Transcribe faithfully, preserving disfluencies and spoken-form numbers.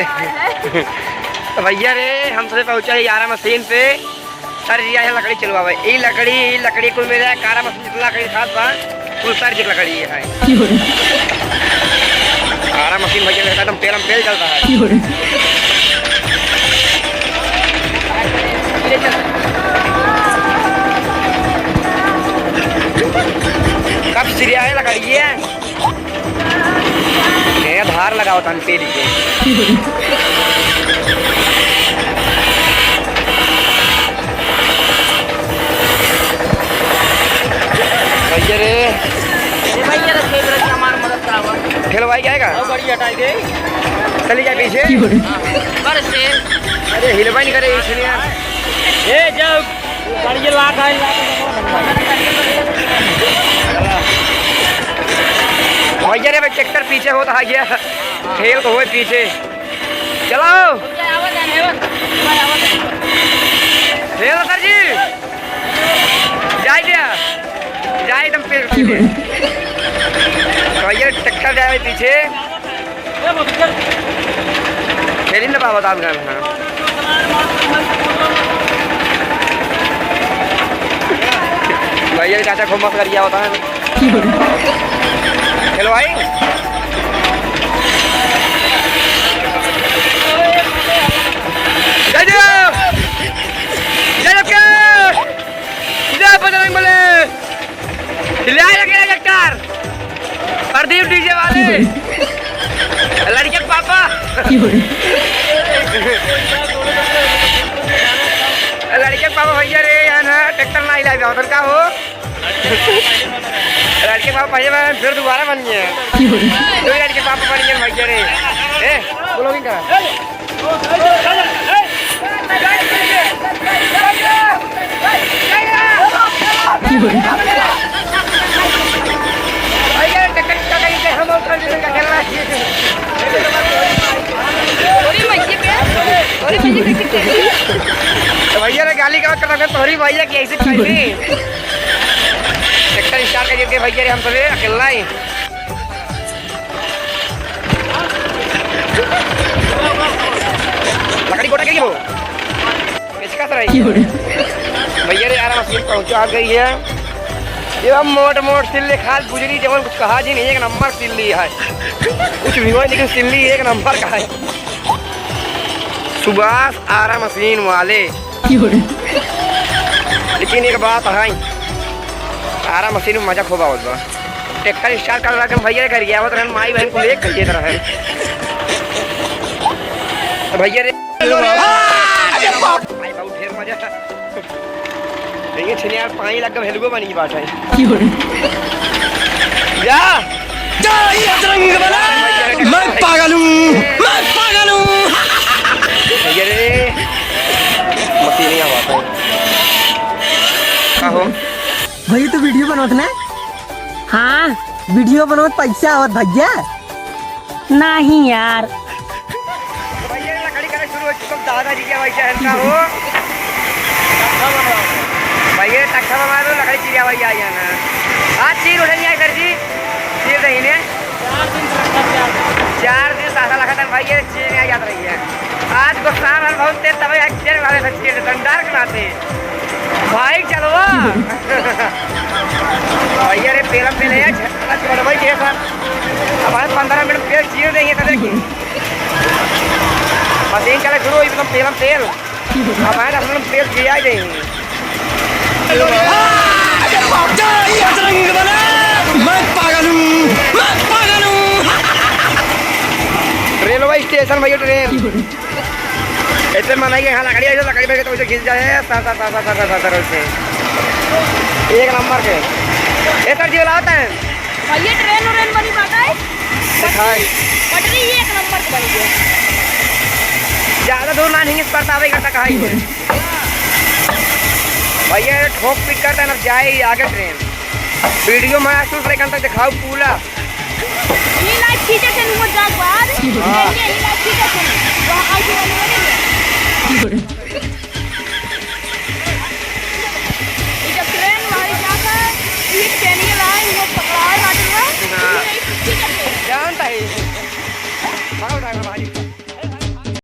तो भैया रे, हम सभी पहुँचा है आरा मशीन पे। सर जी आए हैं लकड़ी चलवावे। ई लकड़ी, ई लकड़ी कुल मिला के आरा मशीन जितना लकड़ी खात बा, कुल सर जी के लकड़ी है। आरा मशीन भैया के एकदम पेलम पेल चलता है। कब सिरिया है लकड़ी है? ये धार लगाओ तन तेरी के। भैया रे। ए भैया रे, खेल रहा हमार मदद करावा। खेल भाई क्या है का? और गाड़ी हटाई दे। चली जाए पीछे। बस से। अरे हिलवा नहीं करे इसलिए। ए जाओ। गाड़ी लात है, लात है। भैया रे भाई, ट्रैक्टर पीछे होता है गया, ठेल को होए पीछे। चलाओ। ठेल सर जी। जाए दिया। जाए एकदम पेड़ पीछे। भैया ट्रैक्टर जाए पीछे। खेली ना बाबा दान गान, हाँ। भैया, चाचा खूब मस्त करिया होता है। हेलो भाई। जय देव। जय देव के। जय बजरंग बली। ले आए लगे ट्रैक्टर। प्रदीप डीजे वाले। लड़के के पापा। लड़के के पापा भैया रे, यहाँ ना ट्रैक्टर ना हिलाए, उधर का हो? लड़के के पापा भैया, मैं फिर दोबारा बन गए। दो लड़के के पापा बन गए भैया रे। ए, ब्लॉगिंग करा। तो भैया ने गाली का करता है, तोहरी भैया की ऐसी कैसी? ट्रैक्टर स्टार्ट कर के भैया रे, हम तो अकेला ही। लकड़ी गोटा के वो। इसका तरह ही। भैया रे यार, मशीन पहुंचा गई है। ये हम मोट मोट सिल्ले खाल बुजरी जवन कुछ कहा जी नहीं, एक नंबर सिल्ली है। कुछ भी हो लेकिन सिल्ली एक नंबर का है। सुभाष आरा मशीन वाले। लेकिन एक बात है, आरा मशीन में मजा खूब आवत बा। ट्रैक्टर स्टार्ट कर रहा भैया, घर गया होत रहन, माई बहन को लेके चल देत रहन। तो भैया रे, भाई बहुत ढेर मजा। देखिए छनिया पानी लग गए, हेलुगो बनी बात है। जा। जय बजरंग बली। मैं पागल हूँ, मैं पागल हूँ। भैया रे, मशीन ही आवाज है। का हो? भैया, तू वीडियो बनवत ना? हाँ। वीडियो बनवत पैसा आवत भैया? नहीं यार। भैया, लकड़ी करे शुरू हो चुका, दादाजी के भाई जहन का हो। भैया, तख्ता बनवा दो, लकड़ी चिरिया भाई आ जाना। आज चीर उठेंगे सर जी, चीर दही ने। चार दिन सासा लगा था भैया, चीर नहीं आ जाता रही है। आज गुस्सा में बहुत तेज, तब आज चीर वाले से चीर देता हूँ, डर के मारते। भाई चलवा। भैया रे, पेलम पेले है, झटका छोड़ भाई, ये सर। अब आज पंद्रह मिनट पेल चीर देंगे, तो देखिए। मशीन चले शुरू, एकदम पेलम पेल। अब आज दस मिनट पेल चीर देंगे। जय बजरंग बली। मैं पागल हूँ, मैं पागल हूँ। रेलवे स्टेशन भैया, ट्रेन। ऐसे मनाई के यहाँ लकड़ी, ऐसे लकड़ी पे तो उसे खींच जाए, सर, सर, सर, ऐसे। एक नंबर के। ए सर जी, वाला आता है? भैया, ट्रेन व्रेन बनी बात है? दिखाए। पटरी, पटरी ही एक नंबर के बनी है। ज्यादा दूर ना नहीं पड़ता, भाई, घंटा कहाँ ही है। भैया, ठोक पिक करता है ना, जाए ही आगे ट्रेन। वीडियो में महसूस लेकिन तक दिखाओ पूरा। ही लाइट खींचे थे, नुमो जाग बाद। हाँ। ये ही लाइट खींचे थे। वहाँ आई थी वाली वाली। ये जब ट्रेन वाली जाकर, ये ट्रेन के लाए, वो पकड़ाए बाटे हुआ। हाँ। ये लाइट खींचे थे। जानता है। पकड़ उठाएगा भाई।